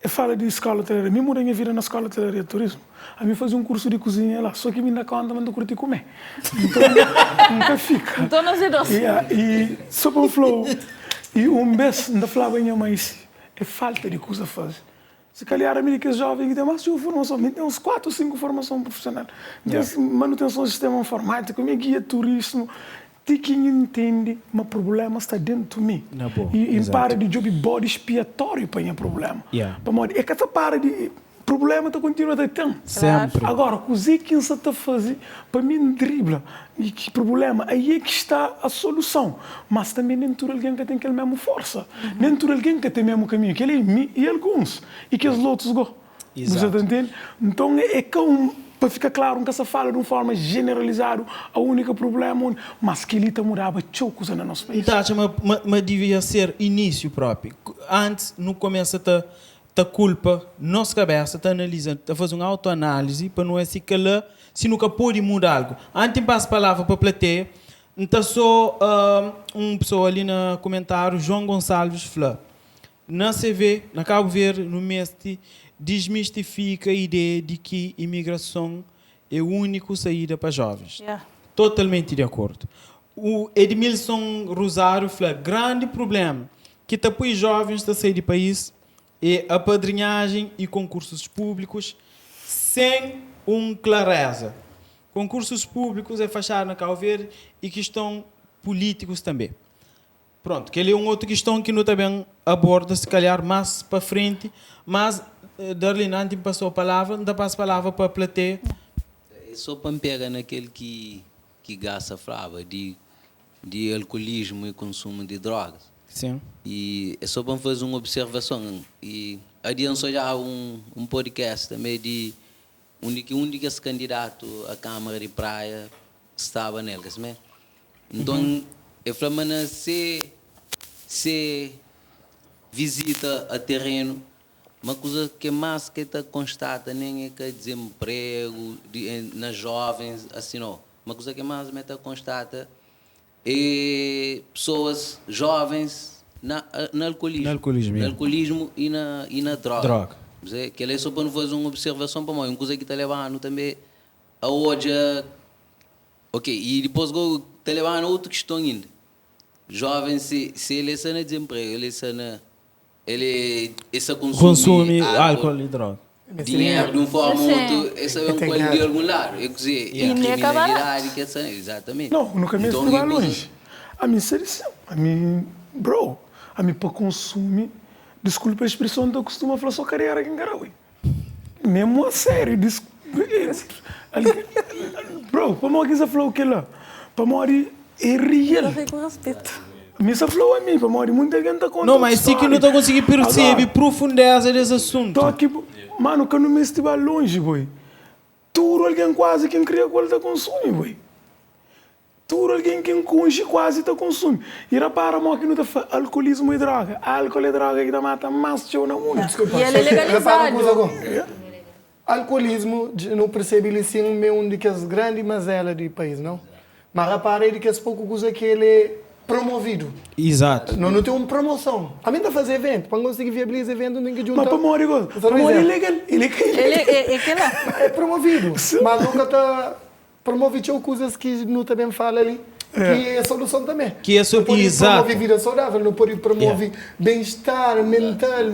E fala di skola hotelaria. Mi muda nha vida na skola hotelaria turismu. Ami fazi un kursu di kuzinha la, so ki mi da konta ma N ta kurti kume. Nton, N ka fika. Nton nos é dos. Ya, i so pa N fla-u, i un bes N ta flaba nha mai si, é falta di kuza fazi. Si kalhar ami di kes joven ki ten mas txeu formason, mi ten uns 4 o 5 formason prufisional. N ten manutenson di sistema informátiku, mi é gia turismu. Ti ki N intende ma prubléma sta déntu mi i N para di djobe bodi spiatóriu pa nha prubléma. Pamodi e ka ta para di. Prubléma ta kontinua ta ten. Agóra, kuzê ki N sta ta faze pa mi N dribla ki prubléma? Aí é ki sta a soluson. Mas tanbê nen tudu algen ka ten kel mésmu forsa. Nen tudu algen ka ten mésmu kaminhu. Kel-li é mi i alguns. I kes otus gó? Bu sa ta ntende? Nton é ka un, pa fika klaru, N ka sa fala di un forma jeneralizadu, a únika prubléma, mas kel-li ta mudaba txeu kuza na nos N país. ta atxa ma ma divia ser inísiu própi. Antis nu kumesa ta ta kulpa nos kabésa, ta analiza, ta faze un auto-análizi pa nu oia si kel-la, si nu ka pode muda algu. Antis N pasa palavra pa plateia, N ta sô un pesoa li na kumentáriu, João Gonçalves fla, Na CV, na Kabu Verdi, nu meste dismistifika ideia di ki imigrason é úniku saída pa jovens. Totalmenti di akordu. U Edmilson Rosário fla, Grandi prublema ki ta pui jovens ta sai di país é apadrinhajen i konkursus públikus sen un klareza. Konkursus públikus é faxadu na Kabu Verdi i kiston pulítikus tanbe. Prontu, kel-li é un otu kiston ki nu ta ben aborda si kalhar más pa frenti, mas Darlene, anti N pasa-u palavra, N ta pasa palavra pa plateia. É só pa N pega na kel ki ki Gasa flaba di di alkulismu i konsumu di drogas. Sim. I é só pa N faze un observason i adian N odjaba un un podcast tanbe di undi ki un di kes kandidatu a Kamara di Praia staba nel, ka simé? Nton, el fla ma na se se vizita a terenu, ma kuza ke mas ke ta konstata nen é ka dezenpregu di na jovens asi no, ma kuza ke mas me ta konstata é pesoas jovens na na alkolismu, Na alkolismu, na ya. alkolismu i na i na droga. Droga. Kel-la é so pa nu faze un observason pamodi un kuza ki ta leba-nu tanbe a odja Ok, i dipôs go ta leba-nu a otu kiston inda. Jóven se se el sta na dizenpregu, el sta na el e sta konsumi Konsumi álkol, álkol i droga. dinheru di un fórma ô otu el sta ben ku el di algun ladu. É kuzê? É I ne ka baratu. kriminalidadi ki el sta Izatamenti. Não, nu ka meste Nton ba é kuza. lonji. Ami sta di sin. Ami, bro, ami pa konsumi, diskulpa espreson, N ta kustuma fla so karera ki N ka da ui. Mesmo a sério, dis bro, pamodi ki sa flau kela? Pamodi é real. Ku respetu. Mi sa flau ami, pamodi munti algen ta konta No, ma é si ki nu ta konsigi persebe profundeza des asuntu. Toki, mano, ka nu meste ba lonji, boi. Tudu algen kuazi ki N kria ku el ta konsumi, boi. Tudu algen ki N konxe kuazi ta konsumi. I rapara mo ki nu ta fla alkolismu é droga. Álkol é droga ki ta mata más txeu na mundu. I el é legalizadu. Alkolismu, dja nu persebe li sin, ma é un di kes grandi mazela di país, nau? Ma rapara é di kes poku kuza ki el é promovidu. Izatu. No nu ten un promoson. Ami N ta faze eventu. Pa N konsigi viabiliza eventu, N ten ki djunta. Ma pamodi gosi? Pamodi é legal. El é ka ilegal. El é kela. É promovidu. Ma nu ka ta. Promove txeu kuzas ki nu ta ben fala li, ki é soluson tanbê. Ki é Nu pode Exato. promove vida saudável, nu pode promove ben-estar mental.